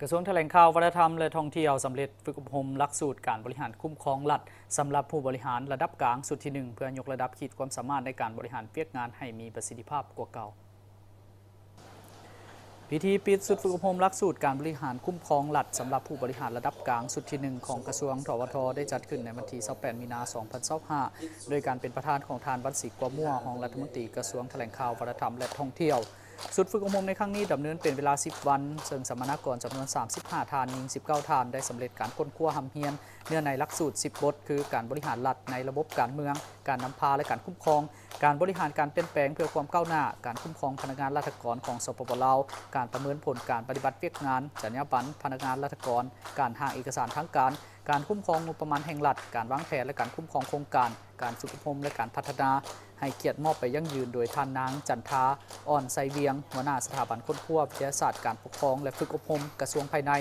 ກະຊວງຖະແຫຼງຂ່າວ, ວັດທະນະທຳ ແລະ ທ່ອງທ່ຽວ ສຳເລັດຝຶກອົບຮົມຫຼັກສູດການບໍລິຫານຄຸ້ມຄອງລັດ ສຳລັບຜູ້ບໍລິຫານລະດັບກາງຊຸດທີໜຶ່ງ ເພື່ອຍົກລະດັບຂີດຄວາມສາມາດໃນການບໍລິຫານວຽກງານໃຫ້ມີປະສິດທິພາບກວ່າເກົ່າ. ພິທີປິດຊຸດຝຶກອົບຮົມຫຼັກສູດການບໍລິຫານຄຸ້ມຄອງລັດ ສຳລັບຜູ້ບໍລິຫານລະດັບກາງຊຸດທີໜຶ່ງ ຂອງກະຊວງ ທວທ ໄດ້ຈັດຂຶ້ນໃນວັນທີຊາວແປດ ມີນາ ສອງພັນຊາວຫ້າ ໂດຍການເປັນປະທານຂອງທ່ານ ວັນສີ ກົວມົວ ຮອງລັດຖະມົນຕີກະຊວງຖະແຫຼງຂ່າວ, ວັດທະນະທຳ ແລະ ທ່ອງທ່ຽວ. ຊຸດຝຶກອົບຮົມໃນຄັ້ງນີ້ດຳເນີນເປັນເວລາສິບວັນ, ເຊິ່ງສຳມະນາກອນຈຳນວນສາມສິບຫ້າທ່ານ, ຍິງສິບເກົ້າທ່ານ, ໄດ້ສຳເລັດການຄົ້ນຄວ້າຮ່ຳຮຽນເນື້ອໃນຫຼັກສູດສິບບົດ ຄື ການບໍລິຫານລັດໃນລະບົບການເມືອງ, ການນຳພາ ແລະ ການຄຸ້ມຄອງ, ການບໍລິຫານການປ່ຽນແປງເພື່ອຄວາມກ້າວໜ້າ, ການຄຸ້ມຄອງພະນັກງານລັດຖະກອນຂອງ ສປປ ລາວ, ການປະເມີນຜົນການປະຕິບັດວຽກງານ, ຈັນຍາບັນພະນັກງານລັດຖະກອນ, ການຮ່າງເອກະສານທາງການ, ການຄຸ້ມຄອງງົບປະມານແຫ່ງລັດ, ການວາງແຜນ ແລະ ການຄຸ້ມຄອງໂຄງການ, ການຝຶກອົບຮົມ ແລະ ການພັດທະນາ ໃຫ້ກຽດມອບໄປຢັ້ງຢືນ ໂດຍທ່ານນາງ ຈັນທາ ອ່ອນໄຊວຽງ ຫົວໜ້າສະຖາບັນຄົ້ນຄວ້າວິທະຍາສາດການປົກຄອງ ແລະ ຝຶກອົບຮົມ ກະຊວງພາຍໃນ.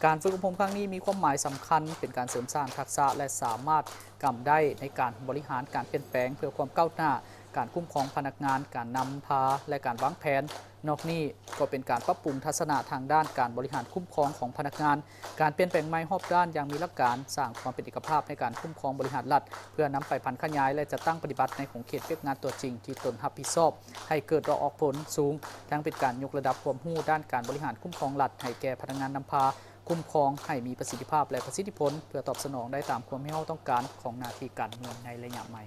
ການຝຶກອົບຮົມຄັ້ງນີ້ມີຄວາມໝາຍສຳຄັນ ເປັນການເສີມສ້າງທັກສະ ແລະ ສາມາດກຳໄດ້ໃນການບໍລິຫານການປ່ຽນແປງເພື່ອຄວາມກ້າວໜ້າ, ການຄຸ້ມຄອງພະນັກງານ, ການນຳພາ ແລະ ການວາງແຜນ. ນອກນີ້ກໍເປັນການປັບປຸງທັດສະນະທາງດ້ານການບໍລິຫານຄຸ້ມຄອງຂອງພະນັກງານ, ການປ່ຽນແປງໃໝ່ຮອບດ້ານຢ່າງມີຫຼັກການ, ສ້າງຄວາມເປັນເອກະພາບໃນການຄຸ້ມຄອງບໍລິຫານລັດ ເພື່ອນຳໄປຜັນຂະຫຍາຍ ແລະ ຈັດຕັ້ງປະຕິບັດໃນຂົງເຂດວຽກງານຕົວຈິງທີ່ຕົນຮັບຜິດຊອບ ໃຫ້ເກີດດອກອອກຜົນສູງ, ທັງເປັນການຍົກລະດັບຄວາມຮູ້ດ້ານການບໍລິຫານຄຸ້ມຄອງລັດໃຫ້ແກ່ພະນັກງານນຳພາຄຸ້ມຄອງໃຫ້ມີປະສິດທິພາບ ແລະ ປະສິດທິຜົນ ເພື່ອຕອບສະໜອງໄດ້ຕາມຄວາມຮຽກຮ້ອງຕ້ອງການຂອງໜ້າທີ່ການເມືອງໃນໄລຍະໃໝ່.